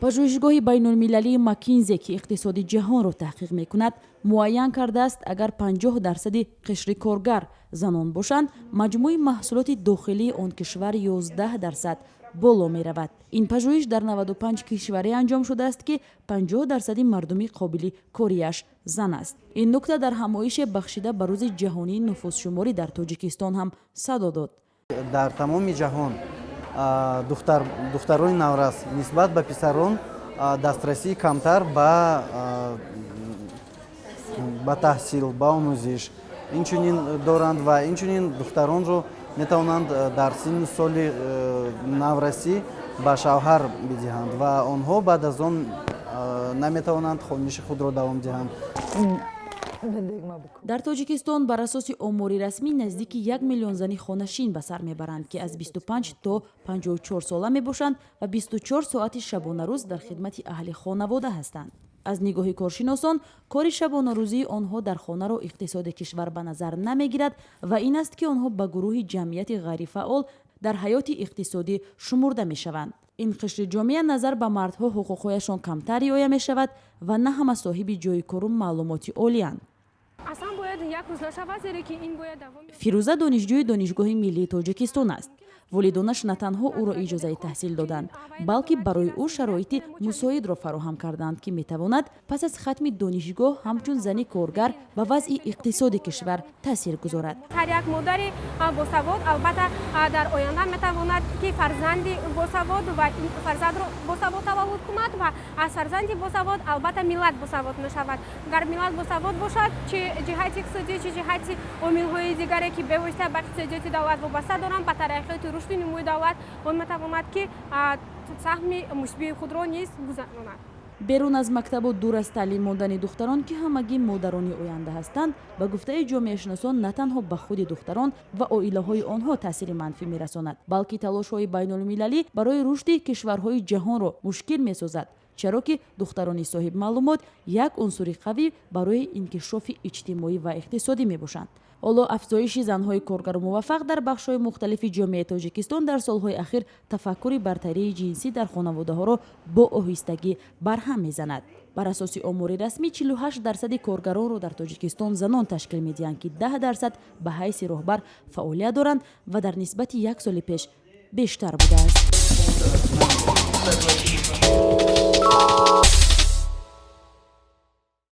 Пажӯҳишгоҳи байнулмилалии Макинзи, ки иқтисоди ҷаҳонро таҳқиқ мекунад, муайян кардааст, агар 50 дарсади қишри коргар занон бошанд, маҷмӯи маҳсулоти дохилии он кишвар 11% боло меравад. Ин пажӯҳиш дар 95 кишваре анҷом шудааст, ки 50 дарсади мардуми қобили кориаш зан аст. Ин нукта дар ҳамоише, бахшида ба Рӯзи ҷаҳонии нуфузшуморӣ, дар Тоҷикистон ҳам садо дод. Дар тамоми ҷаҳон духтарони наврас нисбат ба писарон дастрасии камтар ба таҳсил, ба омӯзиш инчунин доранд ва инчунин духтаронро метавонанд дар синну соли наврасӣ ба шавҳар бидиҳанд ва онҳо баъд аз он наметавонанд хониши худро давом диҳанд. Дар Тоҷикистон бар асоси омори расмӣ наздики 1 миллион зани хонашин ба сар мебаранд, ки аз 25 то 54 сола мебошанд ва 24 соати шабонарӯз дар хидмати аҳли хонавода ҳастанд. Аз нигоҳи коршиносон, кори шабонарӯзии онҳо дар хонаро иқтисоди кишвар ба назар намегирад ва ин аст, ки онҳо ба гурӯҳи ҷамъияти ғайрифаъол дар ҳаёти иқтисодӣ шумурда мешаванд. Ин қишри ҷомеа назар ба мардҳо ҳуқуқҳояшон камтар риоя мешавад ва на ҳама соҳиби ҷойи кору маълумоти олиянд. Аслан бояд як рӯз нашавад, зеро ки ин бояд давом Фирӯза донишҷӯи Донишгоҳи миллии Тоҷикистон аст. Волидонаш на танҳо ӯро иҷозаи таҳсил доданд, балки барои ӯ шароити мусоидро фароҳам карданд, ки метавонад пас аз хатми донишгоҳ ҳамчун зани коргар ба вазъи иқтисоди кишвар таъсир гузорад. Ҳар як модари босавод, албатта, дар оянда метавонад, ки фарзанди босавод ва фарзандро босавод таваллуд кунад ва аз фарзанди босавод, албатта, миллат босавод мешавад. Агар миллат босавод бошад, чи ҷиҳати иқтисодӣ, чи ҷиҳати омилҳои дигаре, ки бевосита ба иқтисодиёти давлат вобаста доранд, ба тараққиёти, рушди нумӯи давлат он метавонад, ки саҳми мусбии худро низ гузаронад. Берун аз мактабу дур аз таълим мондани духтарон, ки ҳамагӣ модарони оянда ҳастанд, ба гуфтаи ҷомеашиносон, на танҳо ба худи духтарон ва оилаҳои онҳо таъсири манфӣ мерасонад, балки талошҳои байнулмилалӣ барои рушди кишварҳои ҷаҳонро мушкил месозад, чаро ки духтарони соҳибмаълумот як унсури қавӣ барои инкишофи иҷтимоӣ ва иқтисодӣ мебошанд. Ҳоло афзоиши занҳои коргару муваффақ дар бахшҳои мухталифи ҷомеаи Тоҷикистон дар солҳои ахир тафаккури бартарии ҷинсӣ дар хонаводаҳоро бо оҳистагӣ барҳам мезанад. Бар асоси омори расмӣ, 48 дарсади коргаронро дар Тоҷикистон занон ташкил медиҳанд, ки 10% ба ҳайси роҳбар фаъолият доранд ва дар нисбати як соли пеш бештар будааст.